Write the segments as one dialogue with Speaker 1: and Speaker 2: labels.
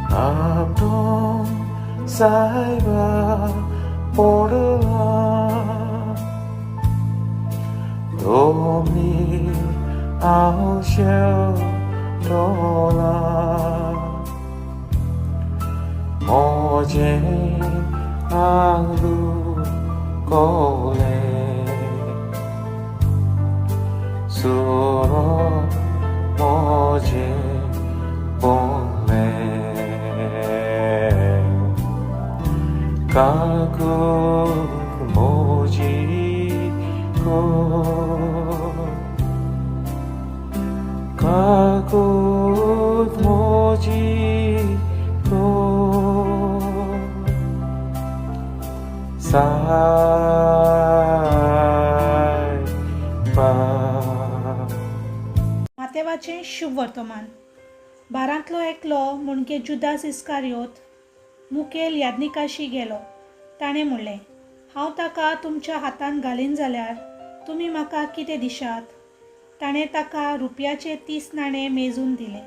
Speaker 1: Abdon सायबा पडला दोमीर आवशेव टोला मोजें आंगलू कोले सुरो मोजें पोंगलें काकूत मोजी को काकूत मोजी को सायबा.
Speaker 2: मातेवाचें शुभ वर्तमान. बारांतलो एकलो म्हणजे जुदास इस्कारियोत मुखेल याज्ञिकाशी गेलो. ताणें म्हणलें, हांव ताका तुमच्या हातांत घालीन जाल्यार तुमी म्हाका कितें दिशात? ताणें ताका रुपयाचे 30 नाणे मेजून दिले.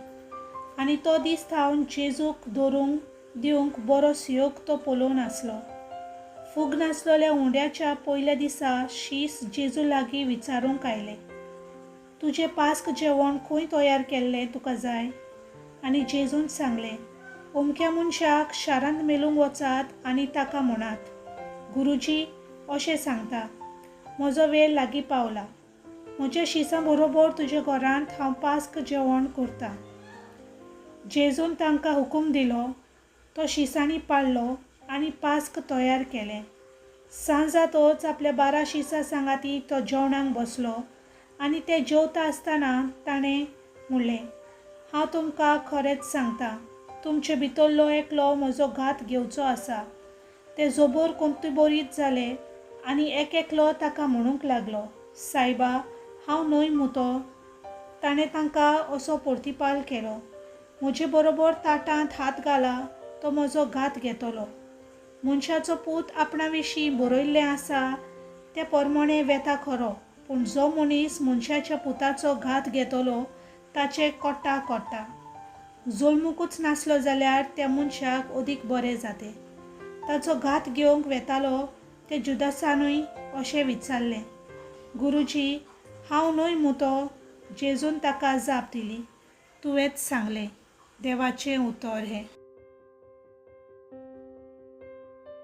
Speaker 2: आनी तो दीस थावन जेजूक धरूंक दिवंक बरो सुयोग तो पळोवन आसलो. फूग नासलेल्या उंड्याच्या पयल्या दिसा शीस जेजू लागीं विचारूंक आयले, तुजें पास्क जेवण खंय तयार केल्लें तुका जाय? आनी जेजून सांगलें, अमक्या मनशाक शारांत मेलूंक वचात आनी ताका म्हणात, गुरुजी अशें सांगता, म्हजो वेळ लागीं पावला, म्हज्या शिसां बरोबर तुज्या घरांत हांव पास्क जेवण करतां. जेजून तांकां हुकूम दिलो, तो शिसांनी पाडलो आनी पास्क तयार केलें. सांज जातच आपल्या 12 शिसां सांगाती तो जेवणाक बसलो आनी ते जेवता आसतना ताणें म्हणलें, हांव तुमकां खरेंच सांगता, तुमचे भितरलो एकलो म्हजो घात घेवचो आसा. ते जोबोर कोंतीबोरीत जाले आनी एक एकलो ताका म्हणूंक लागलो, सायबा, हांव न्हय मू तो? ताणें तांकां असो प्रतिपाल केलो, म्हजे बरोबर ताटांत हात घाला तो म्हजो घात घेतलो. मनशाचो पूत आपणा विशीं बरयल्लें आसा ते प्रमाणें वेता खरो, पूण जो मनीस मनशाच्या पुताचो घात घेतलो ताचें कोट्टा कोट्टा. जल्मुकूच नासलो जाल्यार त्या मनशाक अदीक बरें जातें. ताचो घात घेवंक वेतालो ते जुदासानूय अशें विचारलें, गुरुजी, हांव न्हय मू तो? जेजून ताका जाप दिली, तुवेंच सांगलें. देवाचें उतर हें.